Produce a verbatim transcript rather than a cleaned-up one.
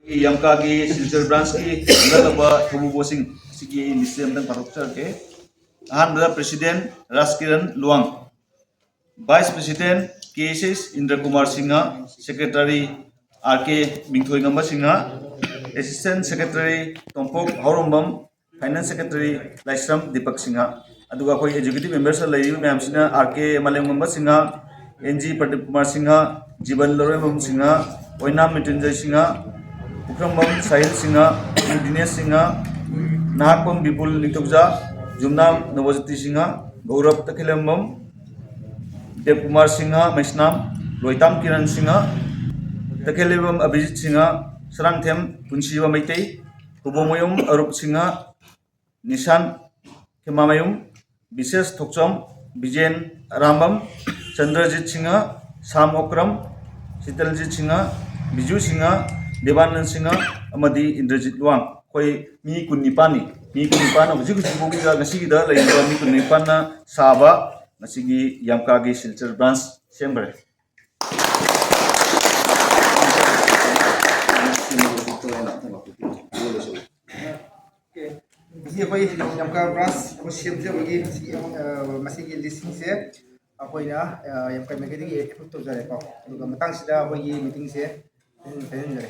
ꯌꯥꯝꯀꯥꯒꯤ ꯁꯤꯜꯆꯔ ꯕ꯭ꯔꯥꯟꯁꯀꯤ ꯍꯦꯟꯒꯠꯂꯕ ꯊꯧꯕꯨꯕꯣꯠꯁꯤꯡ ꯑꯁꯤꯒꯤ ꯂꯤꯁ ꯑꯃꯇꯪ ꯄꯥꯊꯣꯛꯆꯔꯛꯀꯦ꯫ ꯑꯍꯥꯟꯕꯗ president Rajkiran Luwang, vice president K S S Indra Kumar Singh, secretary R K Mingthoinganba Singh, assistant secretary Tompok Haorongbam, finance secretary Laishram Deepak Singh, ꯑꯗꯨꯒ ꯑꯩꯈꯣꯏ ꯑꯦꯛꯖꯤꯀ꯭ꯌꯨꯇꯤꯚ ꯃꯦꯝꯕꯔꯁꯇ ꯂꯩꯔꯤꯕ ꯃꯌꯥꯝꯁꯤꯅ R K Malemnganba Singh, N G Pradip Kumar Singh, Jiban Lourembam Singh, Oinam Mrityunjay Singh, Pukhrambam Sahil Singh, Dinesh Singh, Nahakpam Bipul Ningthouja, Yumnam Nabajyoti Singh, Gaurav Takhellambam, Deb Kumar Singh Meisnam, Loitam Kiran Singh, ꯇꯈꯦꯂꯦꯝꯕꯝ ꯑꯚꯤꯖꯤꯠ Singh, Sarangthem ꯄꯨꯟꯁꯤꯕ Meitei, ꯈꯨꯕꯣꯡꯃꯌꯨꯝ ꯑꯔꯨꯞ Singh, Nissan ꯈꯦꯃꯥꯃꯌꯨꯝ, ꯕꯤꯁꯦꯁ ꯊꯣꯛꯆꯣꯝ, ꯕꯤꯖꯦꯟ ꯑꯔꯥꯝꯕꯝ, ꯆꯟꯗ꯭ꯔꯖꯤꯠ ꯁꯤꯡꯍ, ꯁꯥꯝ ꯑꯣꯀ꯭ꯔꯝ, ꯁꯤꯇꯜꯖꯤꯠ ꯁꯤꯡꯍ, ꯕꯤꯖꯨ ꯁꯤꯡꯍ, ꯗꯦꯕꯥꯅꯟ ꯁꯤꯡꯍ ꯑꯃꯗꯤ ꯏꯟꯗ꯭ꯔꯖꯤꯠ ꯂꯨꯋꯥꯡ꯫ ꯑꯩꯈꯣꯏ ꯃꯤ ꯀꯨꯟꯅꯤꯄꯥꯟꯅꯤ꯫ ꯃꯤ ꯀꯨꯟꯅꯤꯄꯥꯟꯅ ꯍꯧꯖꯤꯛ ꯍꯧꯖꯤꯛ ꯐꯥꯎꯒꯤꯗ, ꯉꯁꯤꯒꯤꯗ ꯂꯩꯔꯤꯕ ꯃꯤ ꯀꯨꯟꯅꯤꯄꯥꯟꯅ ꯁꯥꯕ ꯉꯁꯤꯒꯤ ꯌꯥꯝꯀꯥꯒꯤ ꯁꯤꯜꯆꯔ ꯕ꯭ꯔꯥꯟꯁ ꯁꯦꯝꯈ꯭ꯔꯦ꯫ ꯉꯁꯤ ꯑꯩꯈꯣꯏ ꯌꯥꯝꯀꯥ ꯕ꯭ꯔꯥꯟꯁ ꯑꯩꯈꯣꯏ ꯁꯦꯝꯖꯕꯒꯤ ꯃꯁꯤꯒꯤ, ꯑ, ꯃꯁꯤꯒꯤ ꯂꯤꯁꯁꯤꯡꯁꯦ ꯑꯩꯈꯣꯏꯅ, ꯑ, ꯌꯥꯝꯀꯥ ꯃꯥꯏꯀꯩꯗꯒꯤ ꯑꯦꯄ꯭ꯔꯨꯞ ꯇꯧꯖꯔꯦꯀꯣ꯫ ꯑꯗꯨꯒ ꯃꯇꯥꯡꯁꯤꯗ ꯑꯩꯈꯣꯏꯒꯤ ꯃꯤꯇꯤꯡꯁꯦ ꯊꯦꯡꯖꯤꯟ-, ꯊꯦꯡꯖꯤꯟꯖꯔꯦ꯫